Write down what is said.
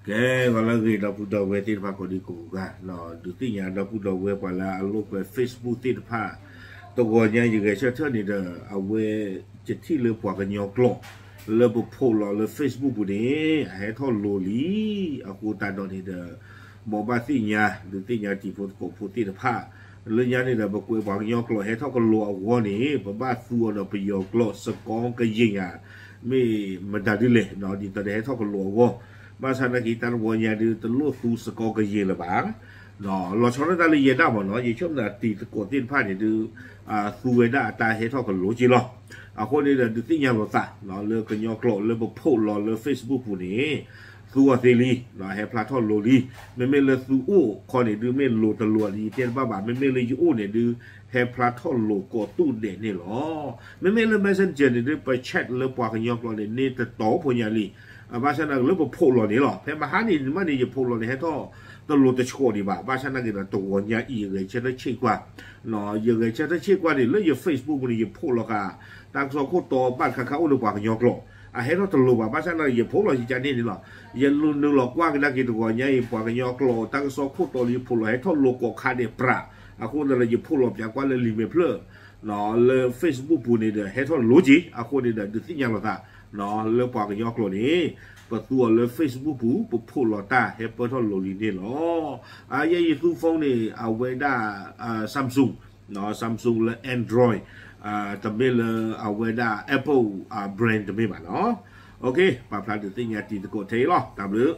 ကဲ ဂီၤလၢအဂ့ၤ ဒီပုၢ်ဒီဝဲၢ်သ့ၣ်တဖၣ်ကိးဒံကိးဂၤ, ဒုးသ့ၣ်ညါဒီပုၢ်ဒီဝဲၢ်ပှၤလၢအလိာ်ကွဲ Facebook သ့ၣ်တဖၣ်, တဂီၤညါယဂဲၤဆၢထၢၣ်န့ၣ်ဒီး အဝဲ ယထံၣ်လၢပှၤကညီကျိာ် လၢပဖိးလီၤလၢ Facebook ပူၤန့ၣ် အဟဲထီၣ်လိၤလံ, အဃိသတးဒီးန့ၣ်ဒီး မ်ဘၣ်သ့ၣ်ညါ ဒုးသ့ၣ်ညါတံၤဖိသကိးဖိသ့ၣ်တဖၣ် လၢညါန့ၣ်ဒီး ပကွဲးပှၤကညီကျိာ်ဟဲထီၣ်ကလိၤအဂီၢ်န့ၣ် ပဘၣ်သူအီၤဒီးပယီၤကျိာ် စကီကယ့ၢ်ဧါ, မ့ၢ်မတၤဒ်လဲၣ်, ဒ်သိးဒီးဟဲထီၣ်ကလိၤအဂီၢ်, ဘၣ်ဆၣ်သနာ်က့ တၢ်တဝီညါဒုး တလိၣ်သူစကီကယ့ၢ်လၢၤဘၣ်, လီၤဆီဒၣ်တၢ်လၢယဲဒၣ်မ့ၢ်နီၤ, ယဆိကမိၣ်တံၤသကိးသ့ၣ်တဖၣ်န့ၣ်ဒုး သူဝဲဒၣ်အတၢ်ဟဲထီၣ်ကလိၤက့လီၤ. အဃိန့ၣ်ဒီး ဒုးသ့ၣ်ညါလိာ်သး လၢကညီကျိာ်လၢပဖိးလီၤလၢ Facebook ပူၤန့ၣ် သူအီၤသ့လံ, ဟဲဖျါထီၣ်လိၤလံ, မ့မ့ၢ်လၢသူအိၣ်ခီန့ၣ်ဒုး မ့ၢ်လိၤတလိၤ ယတဲတဘၣ်ဘၣ်, မ့မ့ၢ်လၢယအိၣ်န့ၣ်ဒုး ဟဲဖျါထီၣ်လိၤကိးသူၣ်ဒဲးန့ၣ်လီၤ. မ့မ့ၢ်လၢ Messenger န့ၣ်ဒုး ပ chat လၢပှၤကညီကျိာ်န့ၣ် န့ၢ်တတီၤဖိညါလံ, ဘၣ်ဆၣ်သနာ်က့လၢပဖိးလီၤန့ၣ်လီၤ, ဖဲမဟါန့ၣ်မးန့ၣ် ယဖိးလီၤန့ၣ် ဟဲထီၣ်တလိၤတဆှီဒံးဘၣ်, ဘၣ်ဆၣ်သနာ်က့ဒီး တဂီၤညါအံၤ ယဂဲၤဆၢထၢၣ်ဆ့ကွၢ် ယဂဲၤဆၢထၢၣ်ဆ့ကွၢ်န့ၣ် လၢယ Facebook ပူၤန့ၣ် ယဖိးလီၤဃာ် တၢ်ကစီၣ်ခိၣ်တီဘၣ်တခါခါအိၣ်လၢပှၤကညီကျိာ်, အဟဲထီၣ်တလိၤဘၣ်, ဘၣ်ဆၣ်သနာ်က့ ယဖိးလီၤယကန့ၣ်န့ၣ်လီၤ. ယလူနုာ်လီၤကွၢ်ကဒါက့ၤ တဂီၤညါအံၤ ပှၤကညီကျိာ် တၢ်ကစီၣ်ခိၣ်တီလၢယဖိးလီၤ ဟဲထီၣ်လိၤကိးခါဒဲးပြး, အဃိသတးဒီး ယဖိးလီၤပၠးကွၢ်လၢလံာ်မဲာ်ဖျၢၣ် လၢ Facebook ပူၤန့ၣ်ဒီး ဟဲထီၣ်လိၤက့ၤ, အဃိန့ၣ်ဒီး ဒုးသ့ၣ်ညါလိာ်သး လၢပှၤကညီကျိာ်န့ၣ် ပသူအီၤလၢ Facebook ပူၤ ပဖိးလီၤတၢ်ဟဲပၢၢ်ထီၣ်လိၤလံန့ၣ်လီၤ. အယဲယသူ phone န့ၣ် အဝဲဒၣ် Samsung, Samsung လၢ Android, တမ့ၢ်လၢအဝဲဒၣ် Apple brand တမ့ၢ်ဘၣ်နီၤ. ပာ်ဖျါဒုးသ့ၣ်ညါတံၤသကိးထဲအံၤလီၤ. တၢ်ဘျုး